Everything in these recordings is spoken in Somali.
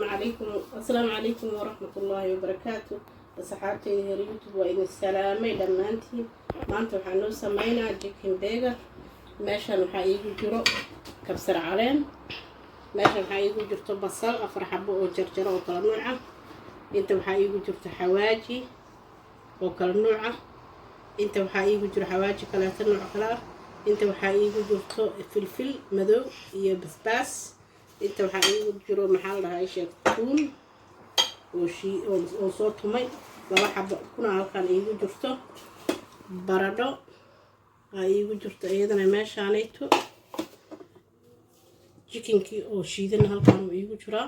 Calaykum, assalaamu calaykum waraxmatullaahi wabarakaatu. Asxaabteyda heer YouTube, waa idin salaamay dhammaantiin. Maanta waxaa noo sameynaa chicken burger. Meeshan waxaa iigu jiro kabsar caleen, meeshan waxaa iigu jirto basal afar xabo oo jarjaro oo kala nuuc ah, inta waxaa iigu jirto xawaaji oo kala nuuc ah, inta waxaa iigu jiro xawaaji kaleeto nooc kale ah, inta waxaa iigu jirto filfil madow iyo basbaas, inta waxaa iigu jiro, maxaa la dhahaa, sheeg, tuun oo shii oo soo tumay, laba xabo kuna halkan iigu jirto, baradho aa iigu jirto iyadana meeshaanayto, chickenkii oo shiidan halkan uu iigu jiraa,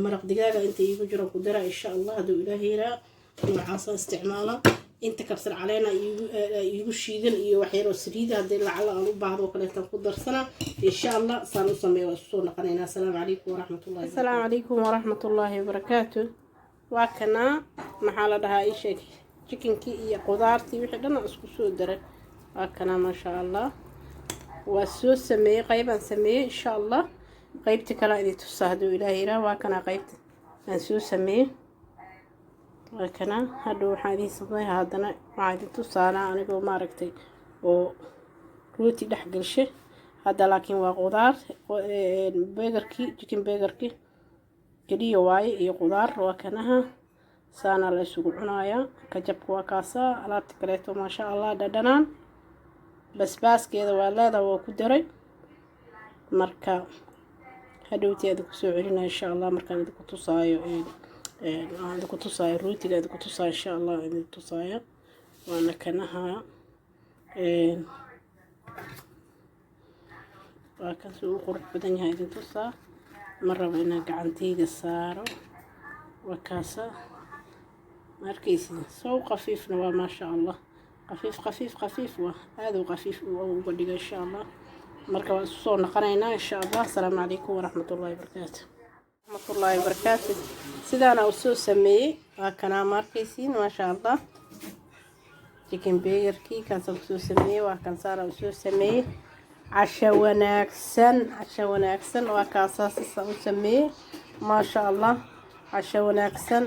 maraq digaaga inta iigu jiro ku dara, insha Allah, hadduu Ilaahay yiraa. Noocaasa isticmaala. Inta kabsar caleena iigu shiidan iyo waxyaroo saliida, haddii lacala aan u baahdo oo kaleetan ku darsana, insha Allah. Saan u sameeya waa isku soo noqonaynaa. Asalaamu calaykum waraxmatullahi. Asalaamu calaykum waraxmatullaahi wabarakaatu. Waa kanaa, maxaa la dhahaa, ii sheeg, chickenkii iyo qudaartii, wixii dhan aan isku soo daray. Waa kanaa, maasha Allah, waa soo sameeyey. Qaybaan sameeyey, insha Allah, qaybta kale idin tusaa hadduu Ilaahay yiraa. Waa kanaa qaybta aan soo sameeyey, waa kanaa. Hadhow waxaan idiin sameeya, haddana waxaan idin tusaanaa anigoo maaragtay oo rooti dhex gelshe hadda. Laakiin waa qudaar burgerkii, chicken burgerkii keliya waaye iyo qudaar. Waa kanaha, saana la isugu cunayaa. Ketchupka waa kaasaa, alaabta kaleeto, maasha Allah, dhadhanaan. Basbaaskeeda waa leedaha, waa ku daray. Marka hadhowtii idinku soo celinaya, insha Allah, markaan idinku tusaayo, aan idinku tusaayo rootiga, idinku tusaayo, insha Allah, idin tusaayo. Waana kanaha, waa kan si uu qurux badan yahay idin tusaa. Ma rabo inaan gacantayda saaro. Waa kaasa, ma arkaysid? Sow khafiifna waa, maasha Allah, khafiif, khafiif, khafiif, waa aada u khafiif uga dhiga, insha Allah. Marka waan isu soo noqonaynaa, insha Allah. Asalaamu calaykum waraxmatullahi wabarakaatu, raxmatullaahi wabarakaatu. Sidaana u soo sameeyey, waa kanaa, ma arkaysiin? Maasha Allah, chicken burgerkii kaasaan kusoo sameeyey, waa kan, saana u soo sameeyey. Casho wanaagsan, casho wanaagsan. Waa kaasaa, sisaan u sameeyey, maasha Allah. Casho wanaagsan.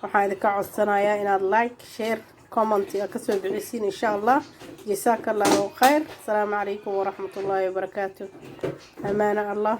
Waxaan idinka codsanayaa inaad like, share, comment aad kasoo bixisiin, insha Allah. Jasaaka Allahu khayr. Asalaamu calaykum waraxmatullaahi wabarakaatu. Amaana Allah.